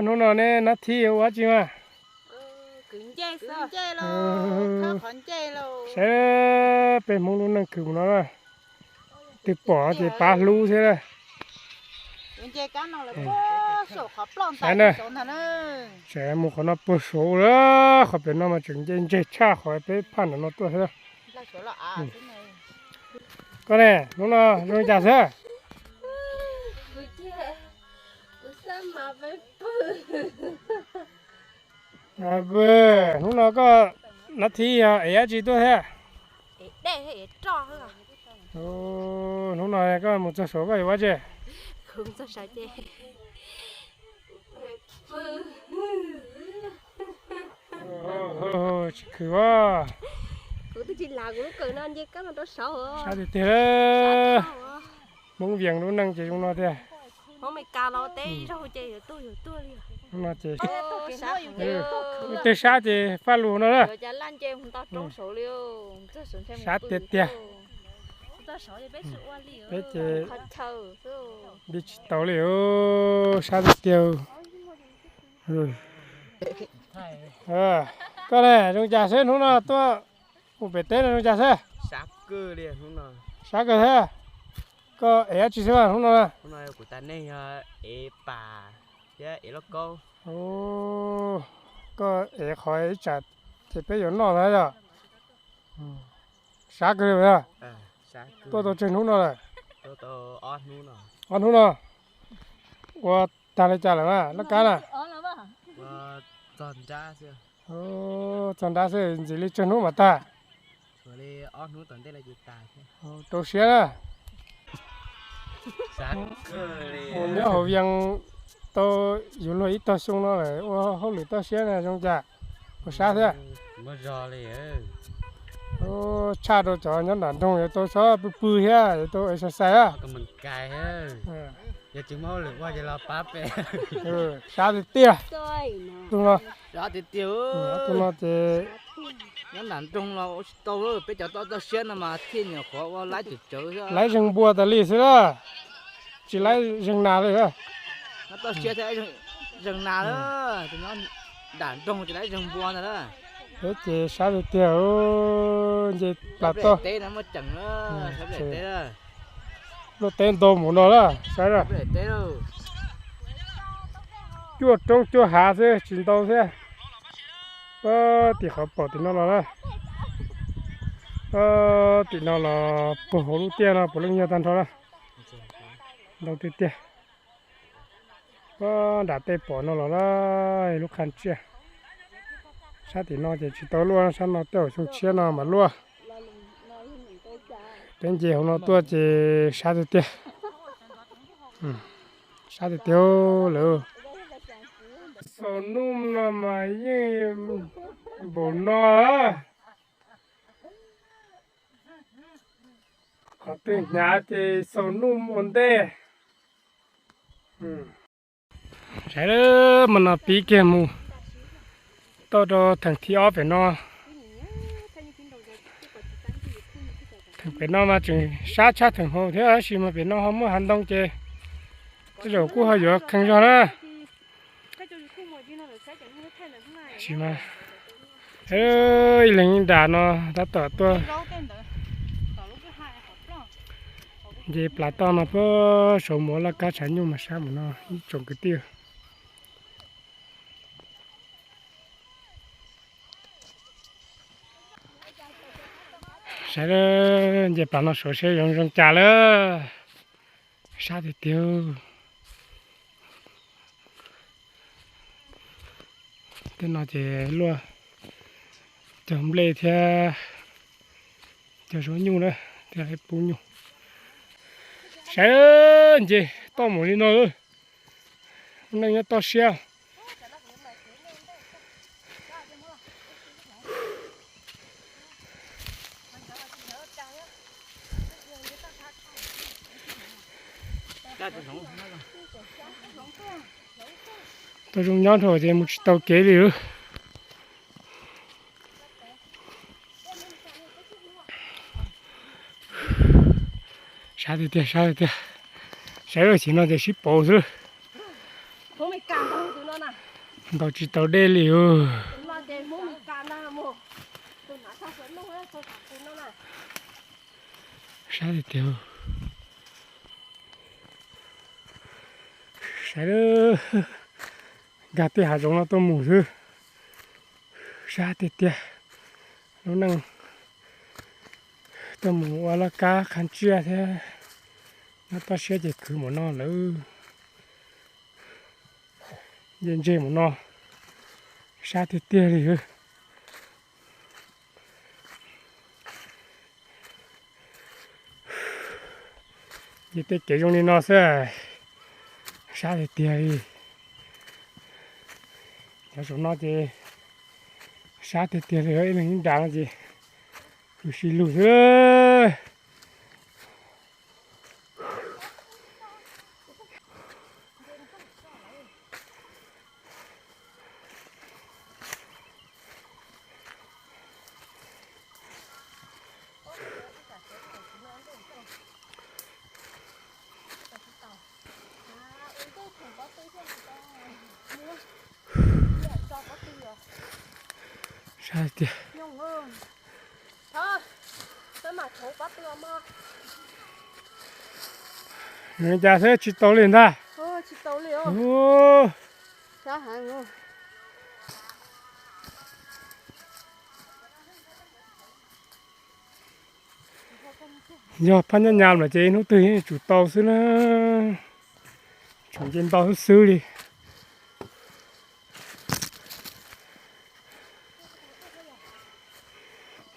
Hnub no neb nab thib ua dab tsi mas? Saib peb Hmoob lub neej khwv no na, twb pom ces pab hlub thiab na. Saib na, tseem mus qhov no puag saud lawm, qhov pem no mas tseem nce ntseg tshaj qhov peb phaj ntawm no tuaj thiab. Koj ne, hnub no zoo li cas xwb? Hnub no koj nab thib yog ev dab tsi tuaj thiab? Hnub no koj mus txog saud koj yuav ua dab tsi? Tsis khwv os. Sab tiag tiag. Hmoob Vias lub neej ces zoo no tiag. Zoo no ces, tej sab ces faj lus no na. Sab tiag tiag. Peb ces nti tsis tau li, sab tiag tiag. Koj ne, zoo cas xwb hnub no tuaj mus pem teb no zoo cas xwb? Sab kawg thiab. Koj ev dab tsi xwb mas hnub no? Koj ev qhov ib tsam ces peb yuav noj ntag yog. Sab kawg li yog. Tuaj tau tsawg hnub no lawm? Ob hnub no. Ua tag li cas lawm mas laj kab na? Txog nrab xwb, ntxim li tsawg hnub mas tag? Rau siab na. Nyob hauv Vias tau yuav luag ib tog xyoo no lawm ua hauj lwm toj siab na zoo cas? Ua sab thiab. Tshaj rau cov nyob nram nroog yuav tau txhob pw pw thiab yuav tau exercise. Sab tiag tiag. Tus no, tus no ces nyob nram nroog los ua tsis tau, peb cov toj toj siab no mas thiaj nyuam qhuav ua laib tsawv tsawv, laib zeeg npua tas li xwb na, tsis laib zeeg nas li. Toj siab thiaj zeeg nas, nram nroog tsis laib zeeg npua ntag na. Peb ces sab tiag tiag, nce plas toj. Luaj teb ntau mus no na, saib na. Cuaj roob cuaj hav xwb tsis ntau thiab. Tim qhov pom tim no los na, tim no los puag hauv lub tiaj no puav leej yog tag nrho na. Ntau tiag tiag. Nram tej pom no los na, lub qhab tsiaj. Sab tim no ces tsis tau luaj, sab no tej zaum xyoo tshiab no mas luaj. Peb nce hauv no tuaj ces sab tiag tiag. Sab tiag tiag lawm. Xaus nuj no mas yeej npaum no. Qhov twg hnyav ces xaus nuj ua ntej. Saib, mas no pib kiag mus toj rau theem thib ob pem no. Theem pem no mas tseem sab tshaj theem hauv thiab, tab sis mas pem no ho muaj hav ntoo ces tej zaum kuj ho yuav kheev zog na. Tab sis mas ib leeg ib nram no tab tom tuaj nce plas toj no puag saum mus laj kab tshav nyuj mas sab mus no ib tsoom kwv tij. Saib, nce plas no saud seb zoo zoo cas lawm. Sab tiag tiag. Tej no ces luaj cog nplej thiab cog zaub nyuj na, thiab pub nyuj. Saib, nce toj mus li no, neej nyob toj siab. Tau zoo nyob dhau ces mus tsis tau kev li. Sab tiag tiag, sab tiag tiag. Saib lub txiv no ces sib pauv xwb. Ntaus tsis tau dej li os. Saib, saib, nkag tej hav zoov no tuaj mus xwb. Sab tiag tiag. Lub neej tuaj mus ua laj kab qhab tsiaj thiab nyob toj siab ces khwv mus no lawm. Nce ntseg mus no, sab tiag tiag li. Ces tej kev zoo li no xwb, sab tiag tiag li. Cov saum no ces sab tiag tiag li, ib leeg ib nram no ces khuv si lug xwb. Sab tiag. Nws cas xwb tsis tau li ntag. Yog phab nyab nyab lawm ces ib hnub twg yeej tsum tau xwb na. Tsum nce ntau xwb xwb li.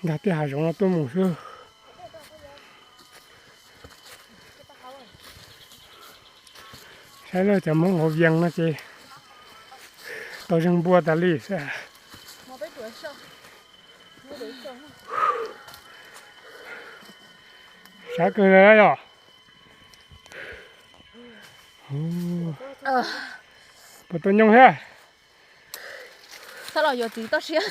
Nkag tej hav zoov no tuaj mus xwb. Saib lawv cov Hmoob hauv Vias no ces tau zeeg npua tas li. Sab kawg li yom. Puas tau nyooj thiab? Txhob los yuav txiv toj siab.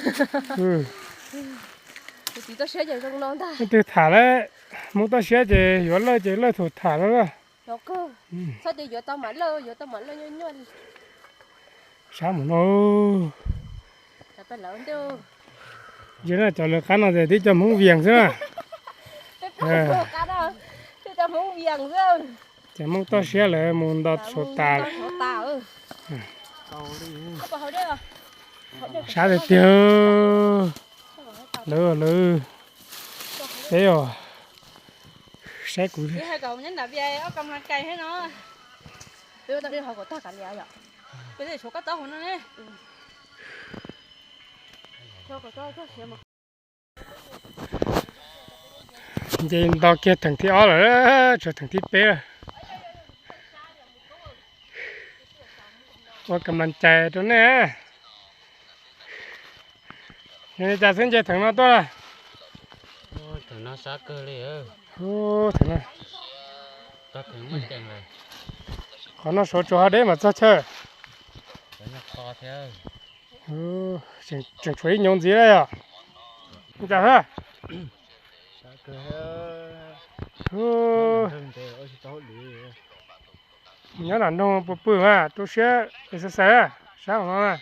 Yuav txiv toj siab ces zoo no ntag. Leej twg tham lawm, Hmoob toj siab ces yuav lawj ces lawj thaum tham no na. Los kawg, txhob tias yuav tau mam lawj, yuav tau mam lawj nyuaj nyuaj li. Sab mus no. Yog no cov lawv qab no ces tib co Hmoob Vias xwb na. Cov Hmoob toj siab lawv mus nto tshuav tas. Sab tiag tiag. Lawv, lawv, peb os, saib kuv. Nce nto kiag theem thib ob lawm, tshuav theem thib peb lawm. Ua kam mas cais rau nej. Yog li cas xwb nce theem no tuaj? Theem no sab kawg li. Qhov no suav tsuas ho deb mas txog chaw. Tseem tshuav ib nyob ntxiv lawm yom. Li cas thiab? Nyob nram nroog puas pw mas tu siab exercise sab no na.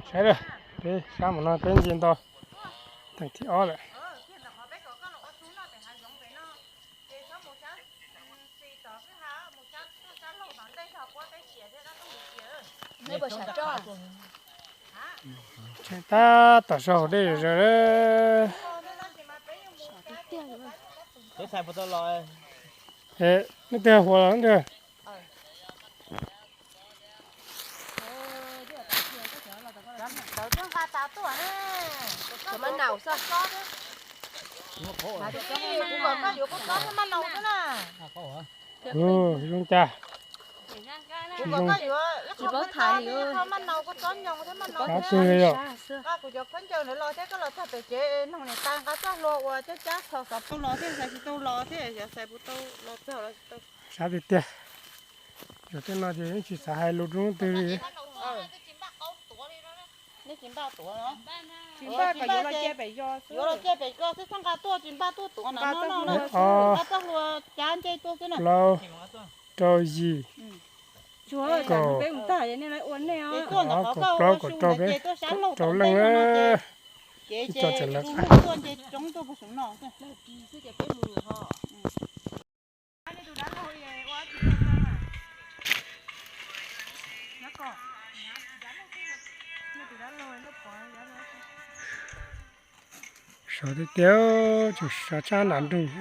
Saib, peb sab mus no peb nce nto theem thib ob lawm. Tseem tab tom sau hauv dej zom zaws. Nej twg huas los twg? Zoo cas. Tsis paub tham li. Sab twg yom. Sab tiag tiag. Zaum tej no ces yeej tsis xav hais lus rau leej twg li. Tsis npaj, kom yuav los cia pem zos xwb. Yuav los cia pem zos xwb, txhob nqa tuaj, tsis npaj tuaj tuav na, nqa txoj hlua cab ncej tuaj xwb na. Plaub, rau, yim, kaum, ib, kaum plaub, kaum rau, peb rau leej. Ces tuaj ntawm qhov koj ua su ces tuaj sab laug tom ntej no ces, ces, ces tsuj lug tuaj nce roob tuaj puag saum no. Sov tiag tiag, tseem sov tshaj nram nroog.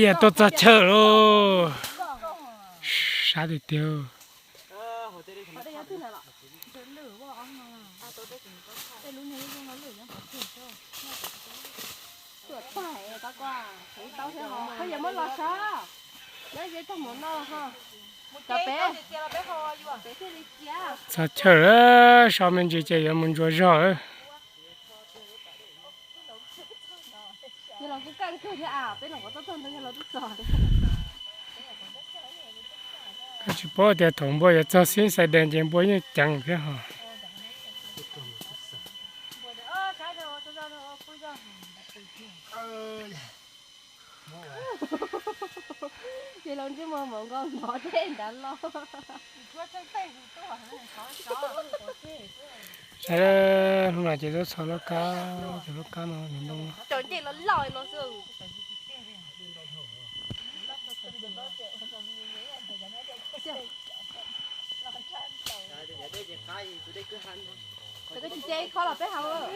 Yam tuaj txog chaw lauj, sab tiag tiag. Koj yuav muab los sav, nyob ze tag mus no ho. Cov peb, peb thiaj li cia. Txog chaw lawm, so me ntsis ces yuav mus ntsuas zog lawm. Yog los kuj kaj kawg thiab, peb los kuv tuaj txog ntawd yog los twb txog. Koj tsis paub tias thaum npua yuav txog xib xais dees ces npua yeej ceev thiab ho. Ces los ntsej muag mov nkaus ntov tej nrad los. Saib, hnub no ces lub txhos lub kab, cov lub kab no nws ntoo. Cov ncej los loj no xwb. Tsis nce ib khob los peb haus lawm.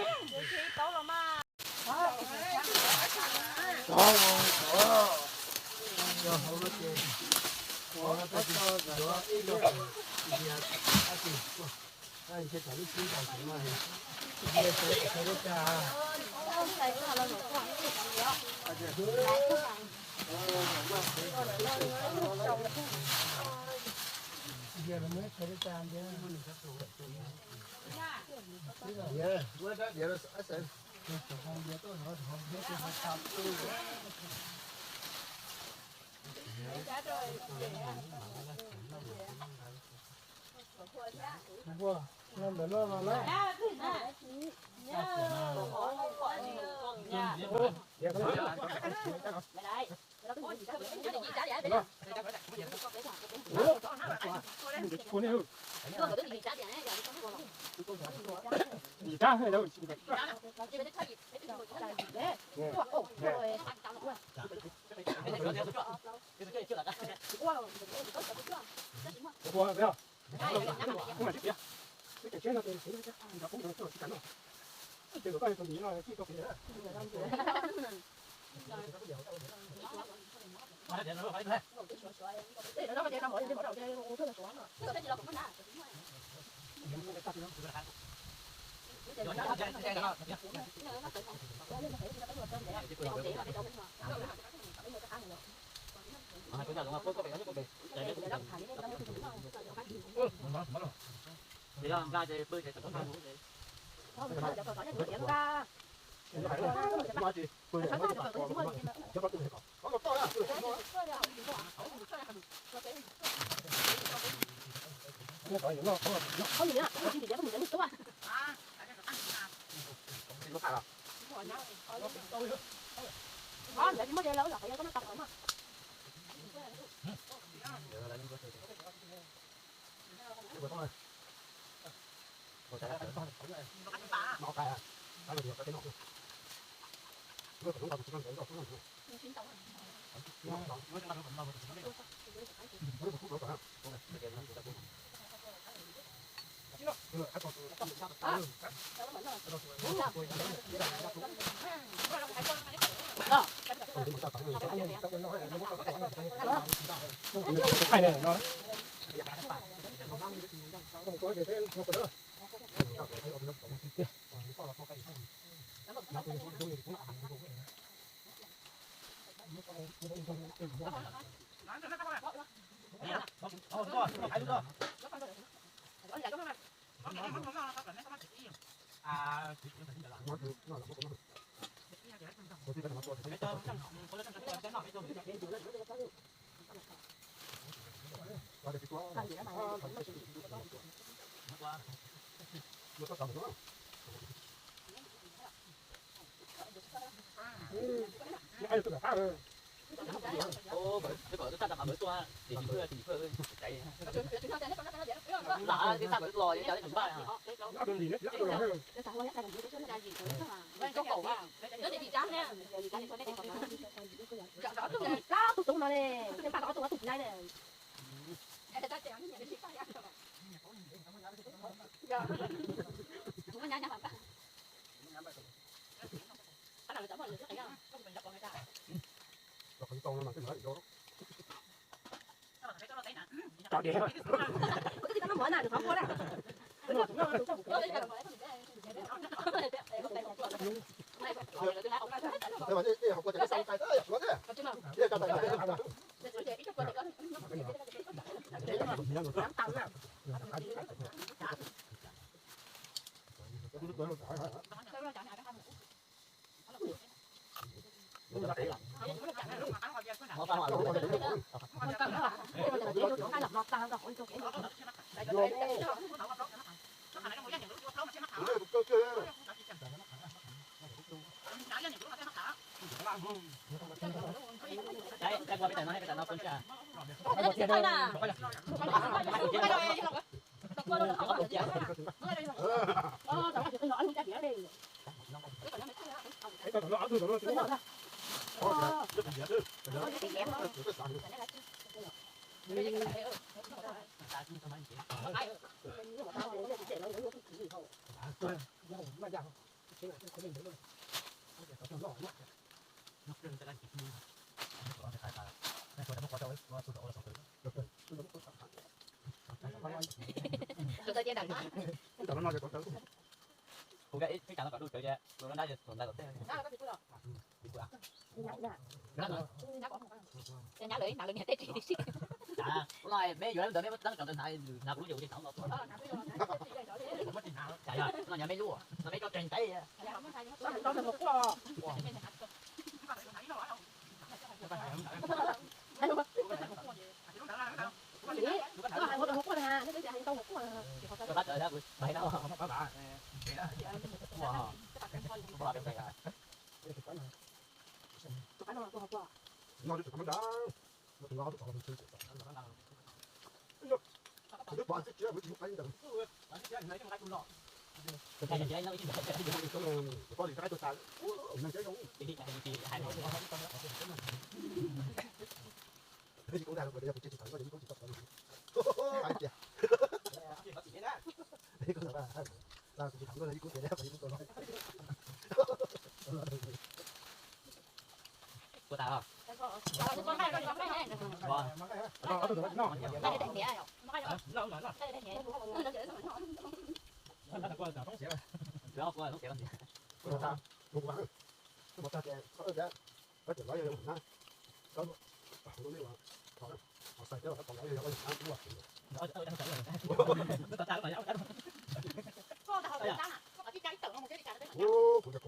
Ua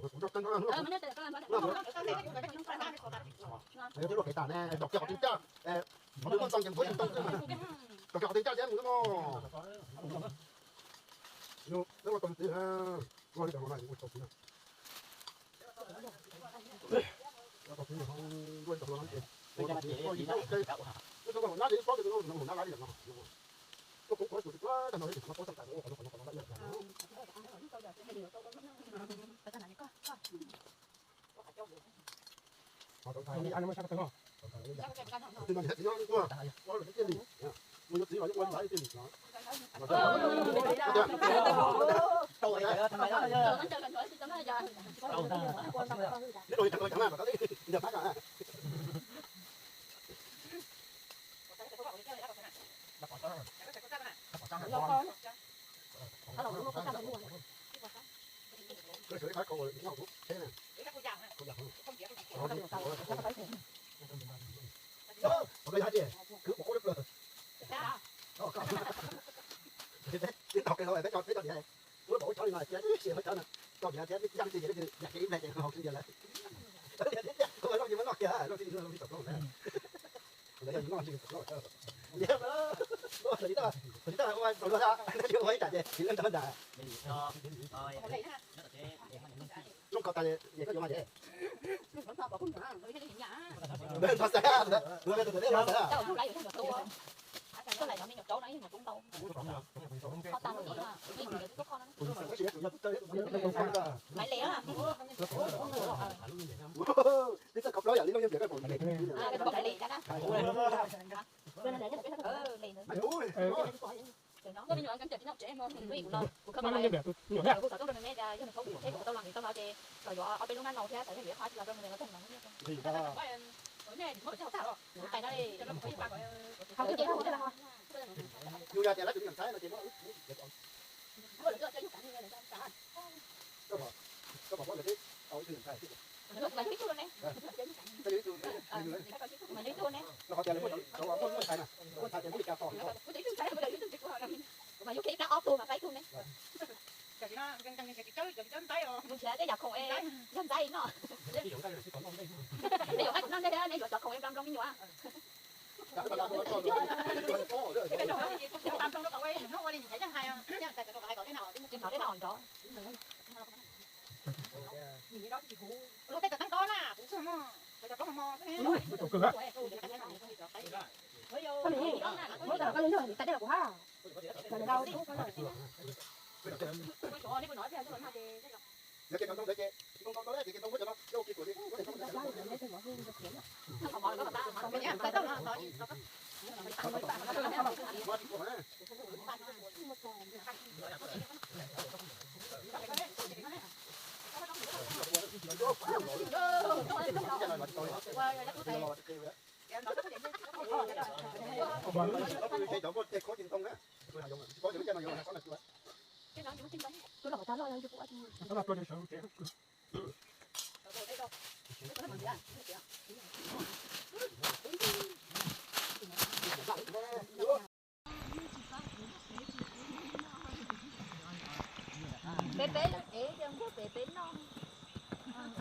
Peb peb leej ev ces nquag pem peb noj.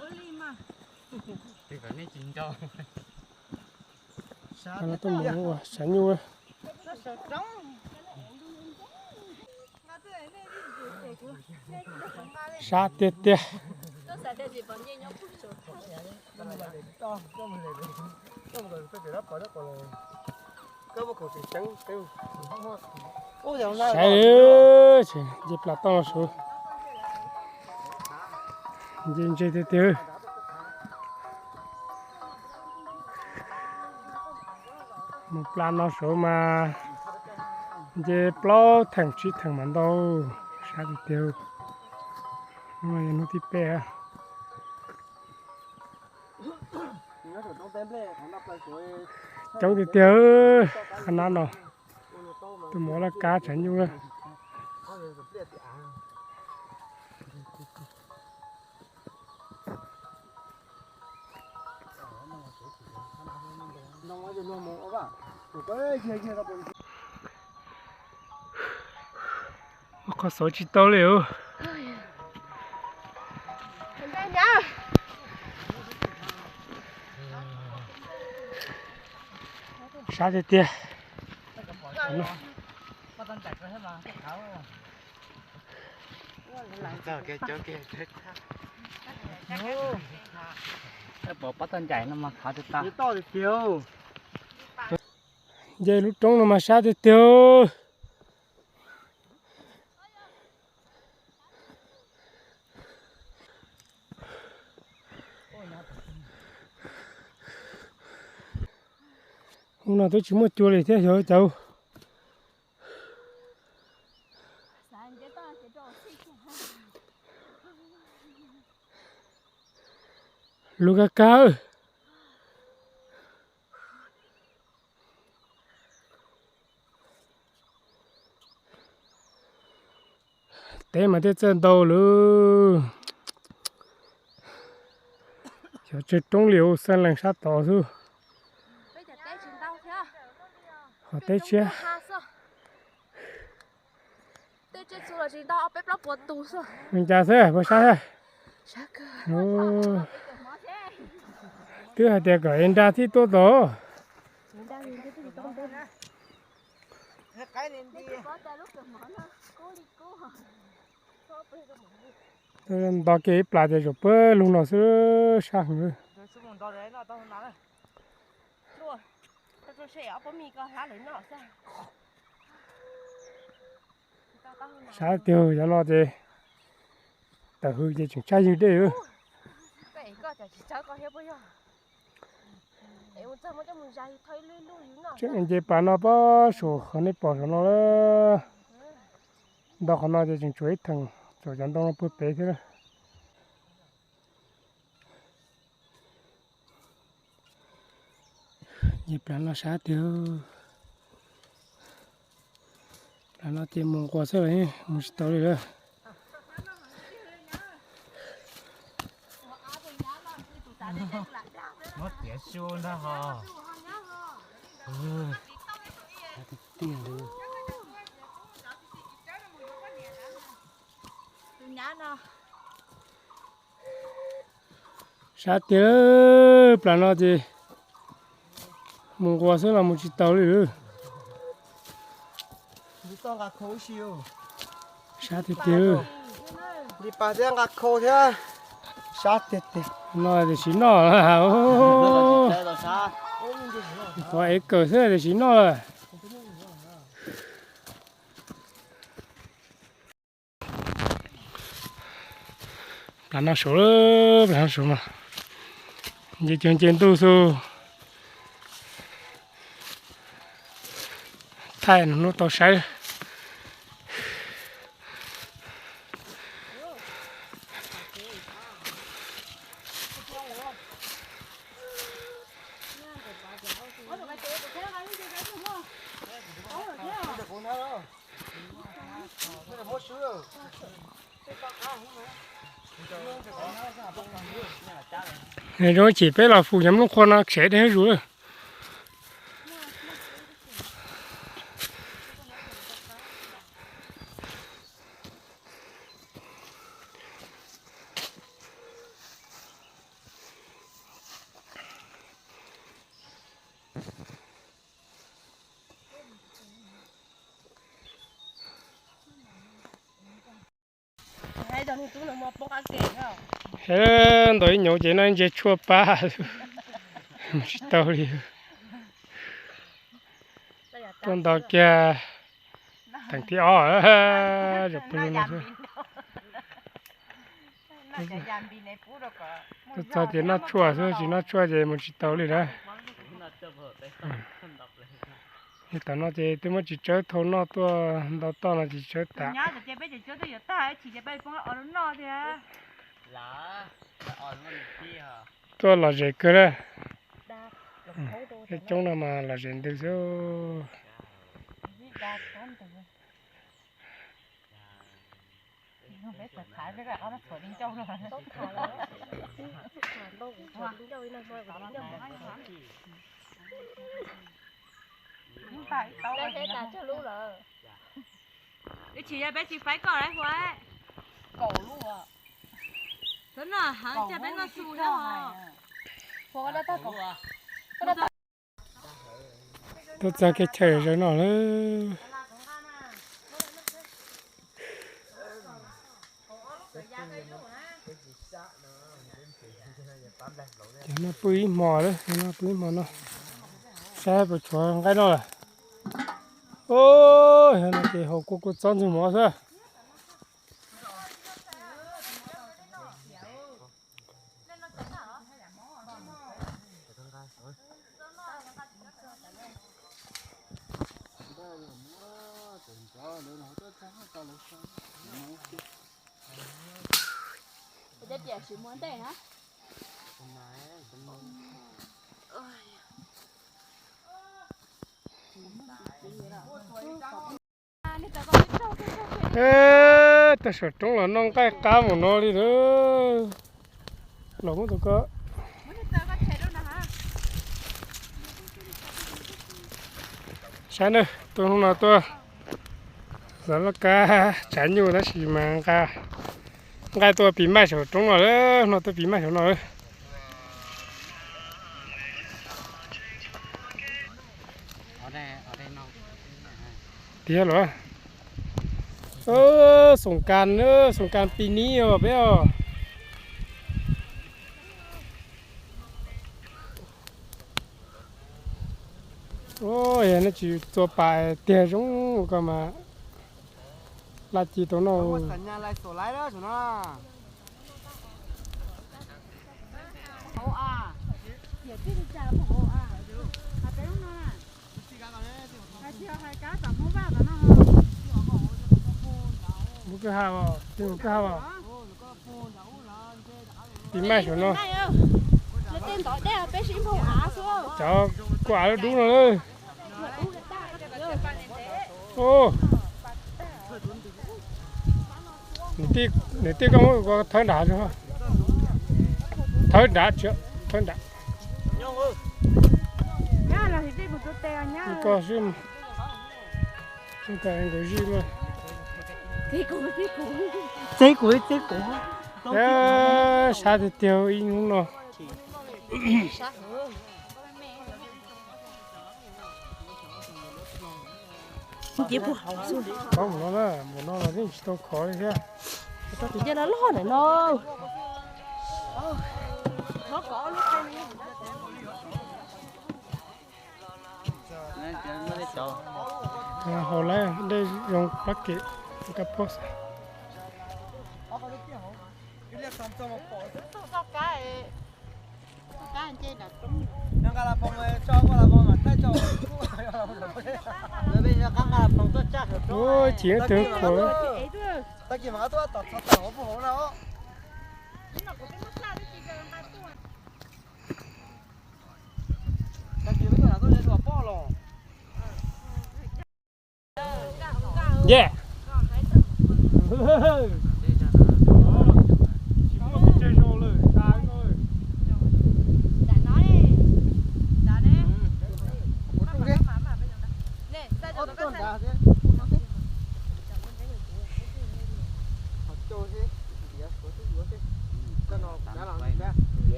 Ua li mas. Tuaj mus ua sav nyuj. Sab tiag tiag. Saib, nce plas toj los saud. Nce ntse tiag tiag. Mus plas no saud mas nce plaub theem tsib theem mas ntau. Sab tiag tiag. Hnub no yog hnub thib peb. Coob tiag tiag, qhov no no. Tuaj mus laj kab tshav nyuj lawm. Qhov xauv tsis tau li os. Sab tiag tiag. Pov pob toj ncaim no mas khav tiag tas. Nce lub roob no mas sab tiag tiag. Hnub no twb tsis muaj cua li thiab xyov cauv. Lub kab kab. Teb mas thiaj txawj ntau lawm. Tsawg roob liam xeeb lees sab tod xwb. Qhov teb tshiab. Li cas xwb puas sab? Twb hais tias kom nra txij tuaj tod. Nto kiag ib plas ces zaum pawg lug no xwb, sab heev. Sab tiag, cov no ces tawm hws ces tseem tsaj ywg dej. Tseem nce pas no pob saum qhov nej pom saum no lawm. Nto qhov no ces tseem tshuav ib theem, tshuav cov ntoo no puag pem thiab. Nce plas no sab tiag. Plas no ces mus nquas xwb los mus tsis tau li lawm. Muab tiav su ntag hos. Sab tiag, plas no ces mus nquas xwb los mus tsis tau li. Sab tiag tiag. Li pas thiab nqa khau thiab. Sab tiag tiag. No tiam sis noj lawm. Qhov ev kawm xwb tiam sis noj lawm. Plas no saud, plas no saud mas nce cog nce ntuj xwb. Thaij no hnub tau saib. Zoo ib chim peb los fum cov nplooj qhuav no tsev deb zuj zus. Ntaus ib nyuag ces no ntsia tshuaj pab, tsis tau li. Tuaj nto kiag theem thib ob, zaum pawg lug no xwb. Tuaj txog ces noj tshuaj xwb, tsis noj tshuaj ces mus tsis tau li na. Tom no ces twb muab txiv tsawb thau noj tuaj ntau toj no ces txiv tsawb tas. Tuaj lom zem kawg na. Coob no mas lom zem ntws xwb. Ib chim yog peb tsis faib koj lawm, Huab. Kaum lub. Txhob noj heev, coj peb noj su thiab os. Tuaj txog kev chaw zaum no lawm. Ces noj pw ib hmo lawm, noj pw ib hmo no, saib puas tshuav nqaij noj lawm. Yog no ces haus kua kua txob ntxug mov xwb. Tag saum roob los noj nqaij qab mus no li lawm. Los muab tus ko, Saib nawb, tuaj hnub no tuaj xav loj kab tshav nyuj tab sis mas nqa, nqa tuaj pis maj saum roob no lawm, no tuaj pis maj saum no lawm. Tiag los, xoom kas, xoom kas pis ni os peb os. Yog nej tsis txua pas tiag zoo ko mas laj ci tau noj. Mus kwj ha, mus kwj ha os. Pis maj saum no. Cov kuj av dub dub no lawm. Niam tij koj muab ko thawb nrad, thawb nrad, thawb nrad. Koj xwb, nkaus zij. Txeb kuv, txeb kuv. Sab tiag tiag ib hnub no. Mus no, mus no los yeej tsis tau khov li thiab. Tus cia no loj ntawm no. Haus lawm, dej zoo pab kem, kab pob xav. Ua chim twg khuav. Ye.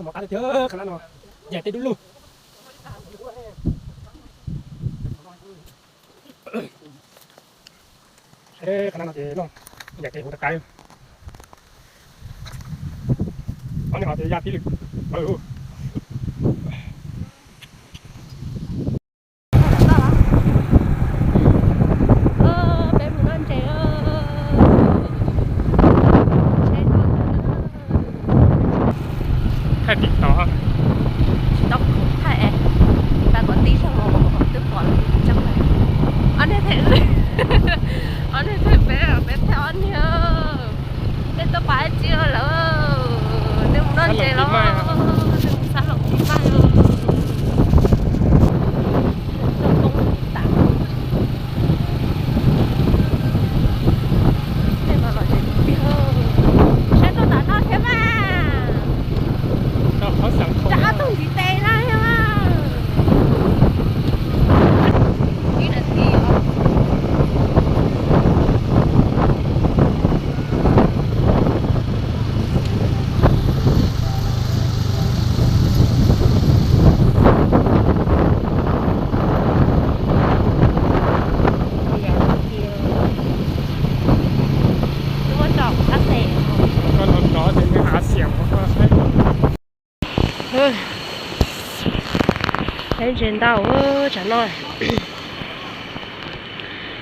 Mov qab tiag, qhov no yaig tej dub lug. Qhov no ces no yaig tej huv tag qaib. Ob niag ho ces yaj tib lwm. Peb mus noj ntses. Thaij tim tod. Tsis tau khoom thaij es, tas kom tib zog twb pom lawm tsis tseeb lawm. Ob niag thaij wb, ob niag thaij peb, peb thaij ob niag. Tej tuaj pab tsis lawm, tej mus noj ntses los, tej mus xab laum tib pab. Saib tuaj tom no thiab mas. Rau qhov xeem qhov ob tug ntiv tes no thiab mas. Ib nas this os. Saib ntses ntau tsam no.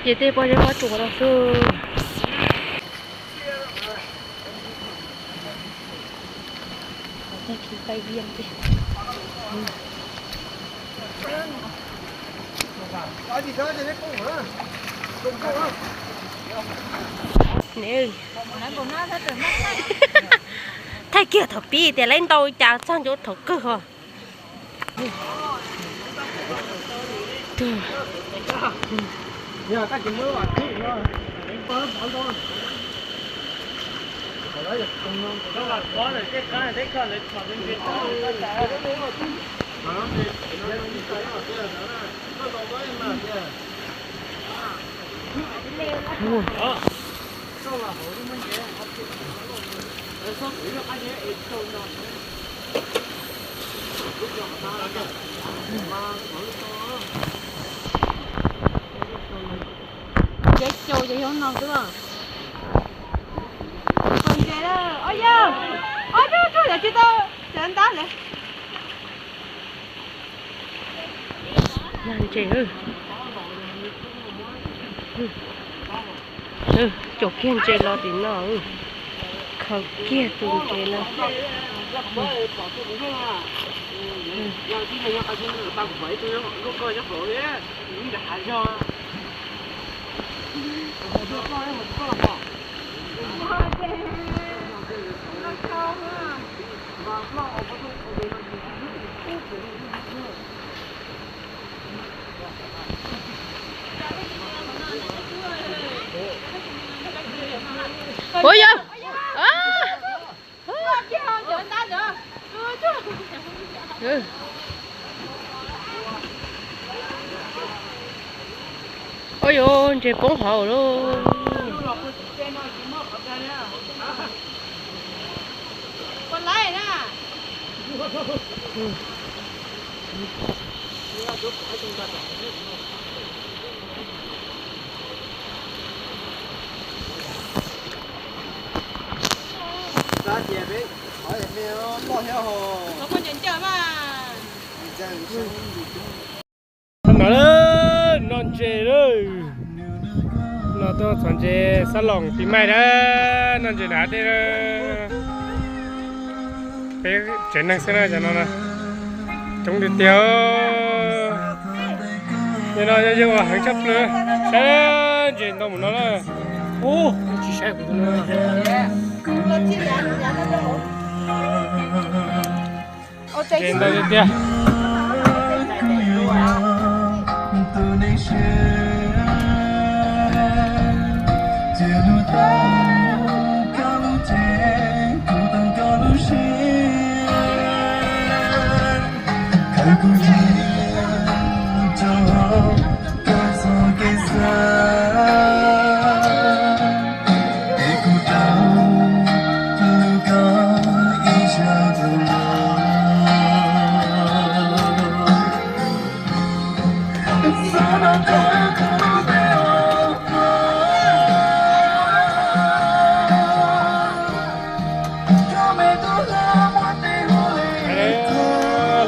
Ces tej pob zeb pob tsuas no xwb. Thaij kiag thaum pib tias lawv ntau cas txog ntua thaum kawg ho. Ces caum ces yuav no xwb. Ntses, o yog, o yog, tsis tau, cov ntab lawm. Ntses, caum kiag ntses los tim no, khaws kiag tus ntses no. Ua yog. Ua yog, ntses poob hauv lauj. No, noj ntses lawm. No tuaj txhom ntses xab loos pis mais na, noj ntses nram dej. Peb tsev neeg xwb na cov no, coob tiag tiag. Nim no yog yawg uas heev tshaj plaws, saib ntses ntau mus no na. Ub, tsis saib kuv no. Ntses ntau tiag tiag.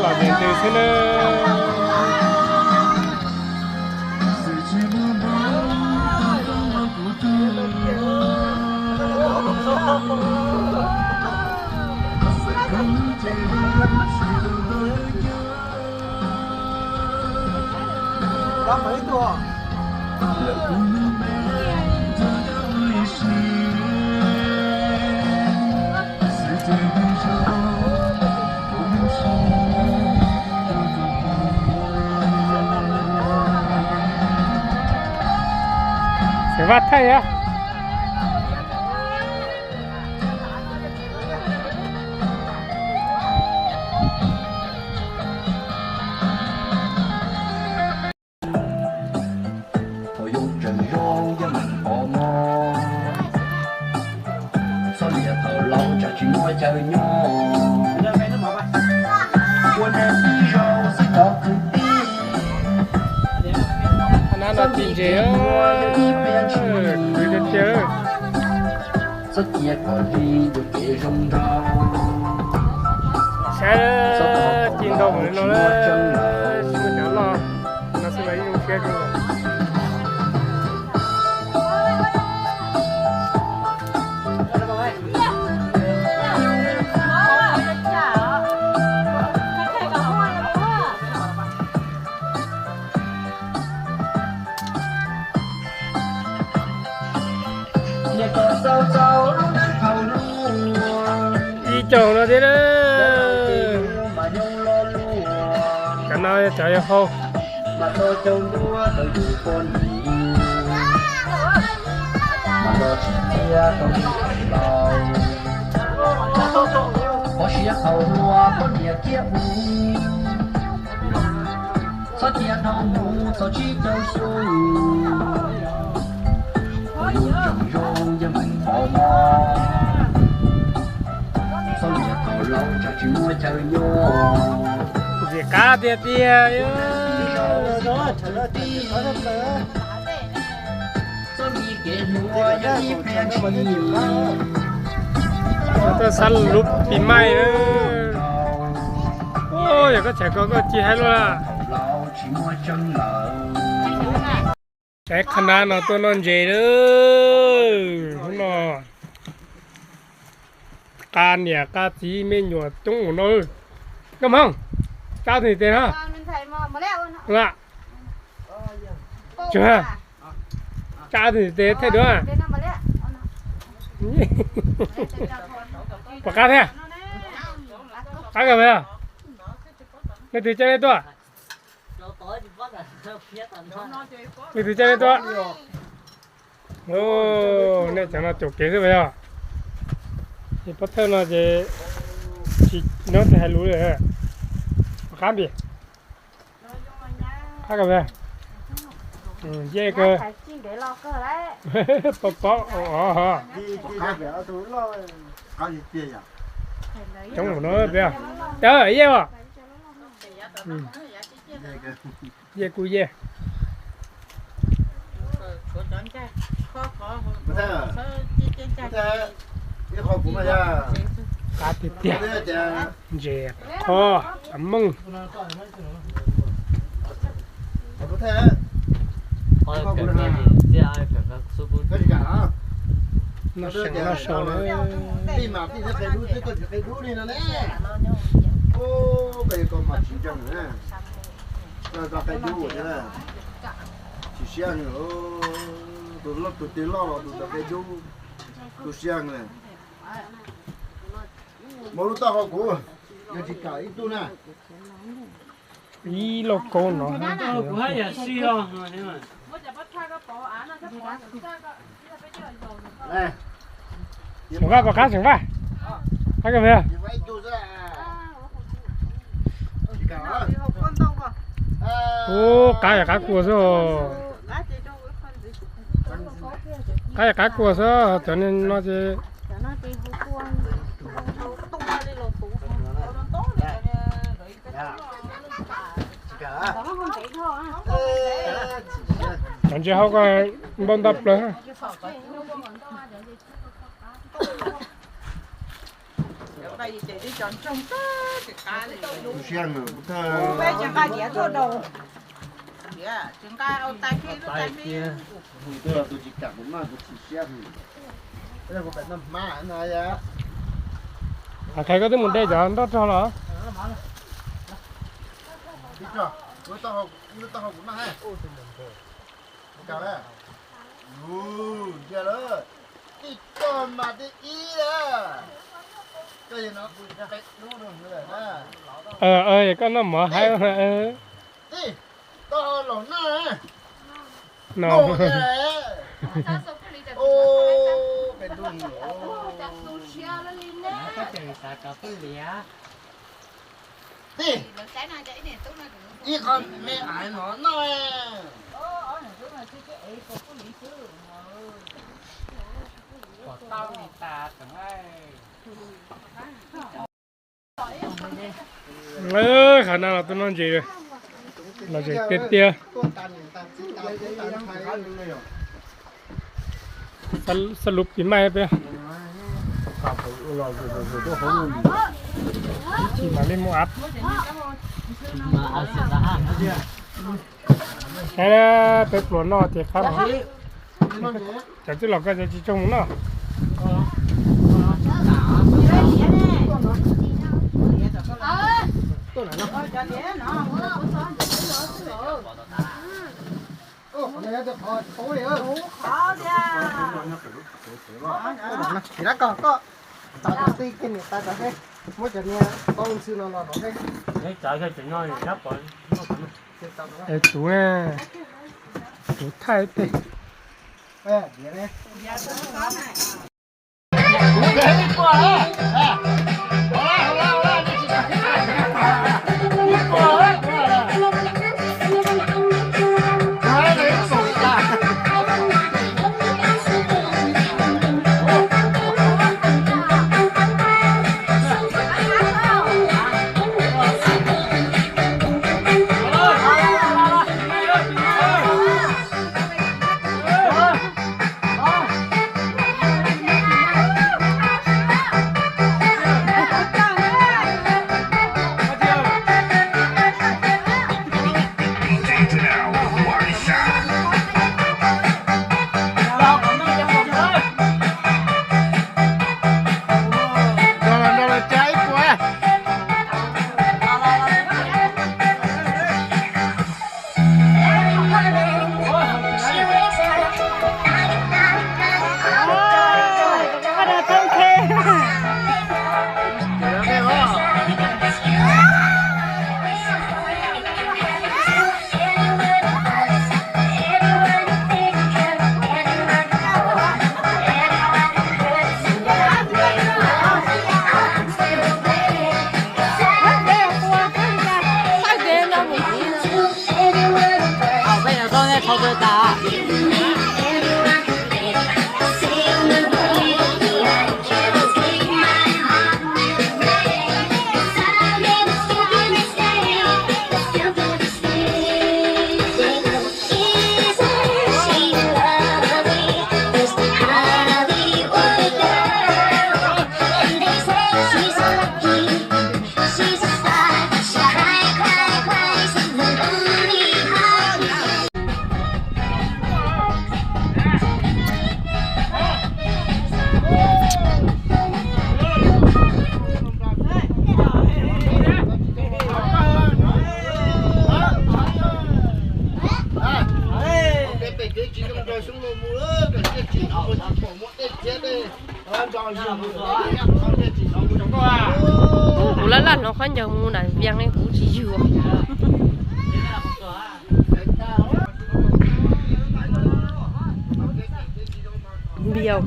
Los ntses ntws xwb na. Xeem Vaj thaij thiab. Nab no ci ntses, khwv tiag tiag. Txhob cia kom li yuav kev zoo nraug. Li no, tsis muaj cov loj, no xwb los ib zoo siab kawg. Ib co no thiab na. Cov no cov yog hau. Txhob cia dhau mus txog tsib caug xyoo, tsoom zoo yeej meem pom mog, txhob cia thaum laus tsam tsis muaj chaw nyob. Ntxim qab tiag tiag. Tuaj sab lub pis maij na. Yog koj tshais ko koj cia hais luaj. Saib qhab nab no tuaj noj ntses lawm. Hnub no qab niam qab txiv me nyuam coob mus no. Nkauj Hmoob, tsa tus ntiv tes no. Tsa tus ntiv tes thaij duab. Puas qab thiab? Qab kawg mas. Leej twg coj nej tuaj? Leej twg coj nej tuaj? Nej cov no caum kev xwb pas yog? Ces pov thawj no ces tsis nyob tsis hais lus li. Puas qab npis? Qab kawg mas. Yej kawg. Paub paub os. Coob no peb. Yej os. Yej kuj yej. Qab tiag tiag. Ntses qhov txav mooj. Noj seev noj sau na. Tsis siab, tus twg loj los tus ntawd qia dub, tu siab. Muaj lub taub hau kuv, yog tsis kam ib tug na. Ib lauj kaub no. Tseem Vaj, puas qab Tseem Vaj? Qab kawg mas. Ub, qab yog qab kua xwb os. Qab yog qab kua xwb, cov no ces cov ntses hau ko npau nta plaws. Qhia koj twb mus de cov nroj rog los? Koj noj mov haib. Qhov no los tuaj noj ntses, los zem tiag tiag. Xab lub pis maij peb. Ib chim mam li mus av. Peb pluas noj ces qab, cov tij laug koj cov tsis tsoog mus noj. Tsis lab koj, koj tau cov tij kiag niam tais tau seb, muab cov niag pob ntxhw no los rau seb. Tus, tus thaij tej. Kuv laj laj hloov khaub ncaws mus nram Vias ne, kuv tsis yug. Npias.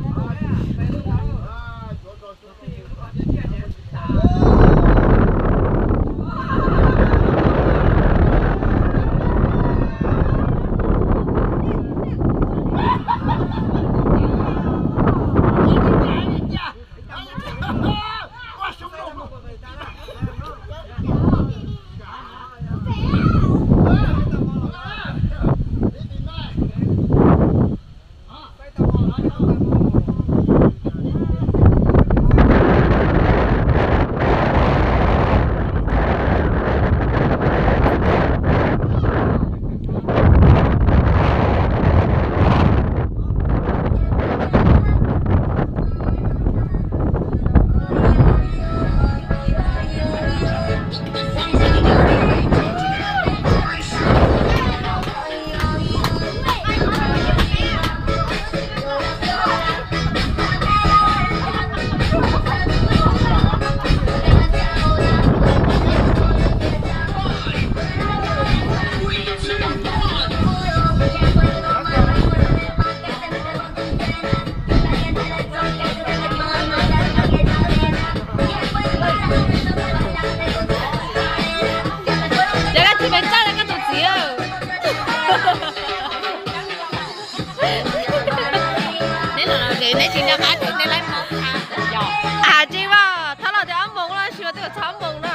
Neb los ces neb tsis nco qab thiab neb laib hmoob tha. Yog, a tsis mas thab los tias ob moos los tsis mas twb txog ob moos na.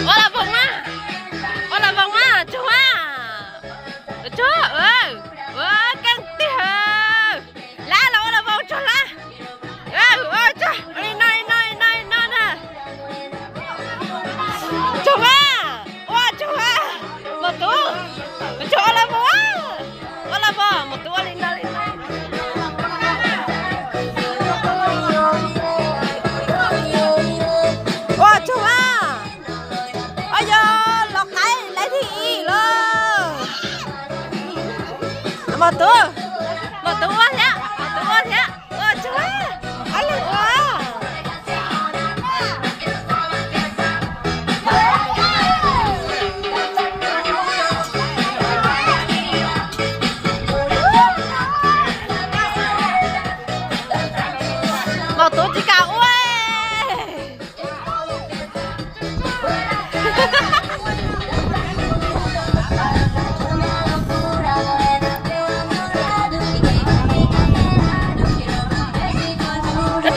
Ua las voos mas, ua las voos mas tsuag mas. Tsuag, ua keej tiag. Lab los ua las voos tsuag lab. Ua tsuag li no li no li no li no na.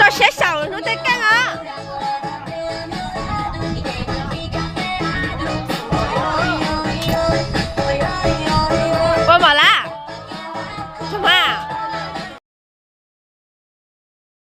Rau siab xyaum hnub tej